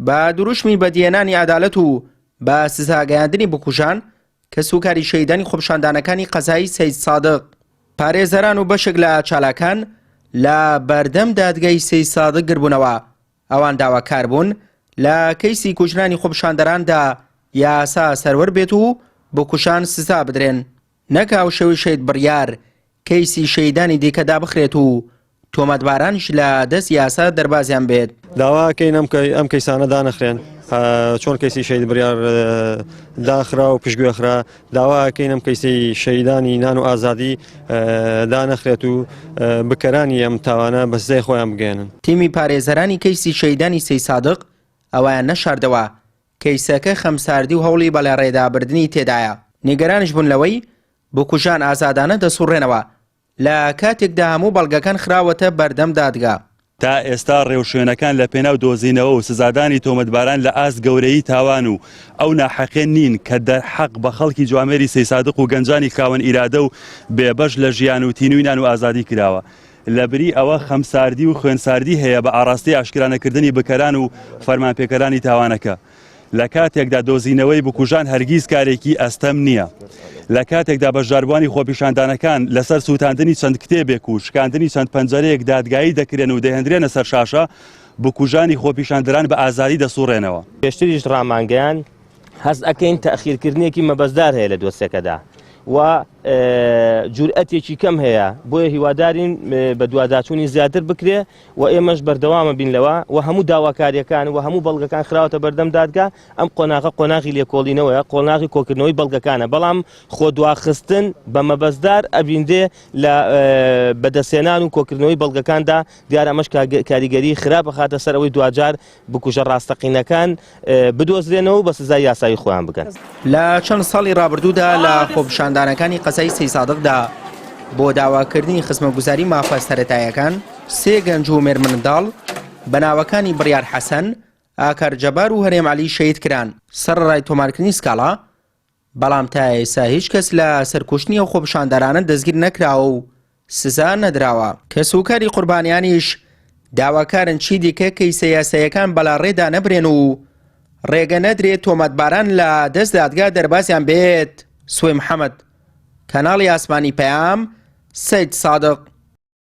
بە دروشمی بەدیهێنانی عەدالەت و بە سزاگەیاندنی بکوژان، کەسوکاری شەهیدانی خۆپیشاندانەکانی قەزای سەیدسادق، پارێزەران و بەشێک لە چالاکان لە بەردەم دادگای سەیدسادق گربوونەوە، ئەوان داواکار بوون لە کەیسی کوژرانی خۆپیشاندەراندا یاسا سەروەر بێت و بکوژان سزا بدرێن، نەک هاوشێوەی شەهید بڕیار کەیسی شەهیدانی دیکە دابخرێت و تۆمەتبارانیش لە دەست یاسا دەربازیان بێت. داوا ئەکەین ئەم کەیسانە دانەخرێن، چۆن کەیسی شەهید بڕیار داخرا و پشتگوێ خرا، داوا ئەکەین ئەم کەیسەی شەهیدانی نان و ئازادی دانەخرێت و بکەرانی ئەم تاوانە بە سزای خۆیان بگەیەنن. تیمی پارێزەرانی کەیسی شەهیدانی سەیدسادق ئەوەیان نەشاردەوە کەیسەکە خەمساردی و هەوڵی بەلاڕێدابردنی تێدایە، نیگەرانیش بوون لەوەی بکوژان ئازادانە دەسوڕێنەوە لە کاتێکدا هەموو بەڵگەکان خراوەتە بەردەم دادگا. تا ئێستا ڕێوشوێنەکان لە پێناو دۆزینەوە و سزادانی تۆمەتباران لە ئاست گەورەیی تاوان و ئەو ناحەقیە نین کە دەرحەق بە خەڵکی جوامێری سەیسادق و گەنجانی خاوەن ئیرادە و بێبەش لە ژیان و تینوی نان و ئازادی کراوە. لەبری ئەوە خەمساردی و خوێنساردی هەیە بە ئاڕاستەی ئاشکرانەکردنی بکەران و فەرمانپێکەرانی تاوانەکە. لە کاتێکدا دۆزینەوەی بکوژان هەرگیز کارێکی ئەستەم نییە. لە کاتێکدا بەشداربووانی خۆپیشاندانەکان لەسەر سووتاندنی چەند کتێبێک و شکاندنی چەند پەنجەرەیەک دادگایی دەکرێن و دەهێندرێنە سەر شاشە، بکوژانی خۆپیشاندەران بە ئازادی دەسوڕێنەوە. پێشتریش ڕامانگەیاند، هەست ئەکەین تەئخیرکردنێکی مەبەستدار هەیە لە دۆسیەکەدا و جورئەتێکی کەم هەیە، بۆیە هیوادارین بەدواداچوونی زیاتر بکرێ و ئێمەش بەردەوامە بین لەوە و هەموو داواکاریەکان و هەموو بەڵگەکان خراوەتە بەردەم دادگا. ئەم قۆناغە قۆناغی لێکۆڵینەوەیە، قۆناغی کۆکردنەوەی بەڵگەکانە، بەڵام خۆدواخستن بە مەبەستدار ئەبیندرێ لە بەدەستهێنان و کۆکردنەوەی بەڵگەکاندا. دیارە ئەمەش کاریگەری خراپ ئەخاتە سەر ئەوەی دواجار بکوژە ڕاستەقینەکان بدۆزرێنەوە و بە سزای یاسایی خۆیان بگەن. لە چەند ساڵی ڕابردوودا لە خۆپیشاندانەکانی قەزای سەیسادقدا بۆ داواکردنی خزمەتگوزاری مافە سەرەتایەکان، سێ گەنج و مێرمنداڵ بە ناوەکانی بڕیار حەسەن، ئاکار جەبار و هەرێم عەلی شەهید کران. سەرەڕای تۆمارکردنی سکاڵا، بەڵام تا ئێستا هیچ کەس لە سەر کوشتنی ئەو خۆپیشاندەرانە دەستگیر نەکراوە و سزا نەدراوە. کەسوکاری قوربانیانیش داواکارن چیدیکە کەیسە یاساییەکان بەلاڕێدا نەبرێن و ڕێگە نەدرێت تۆمەتباران لە دەست دادگا دەربازیان بێت. سوەی محەمەد، کەناڵی ئاسمانی پەیام، سەید سادق.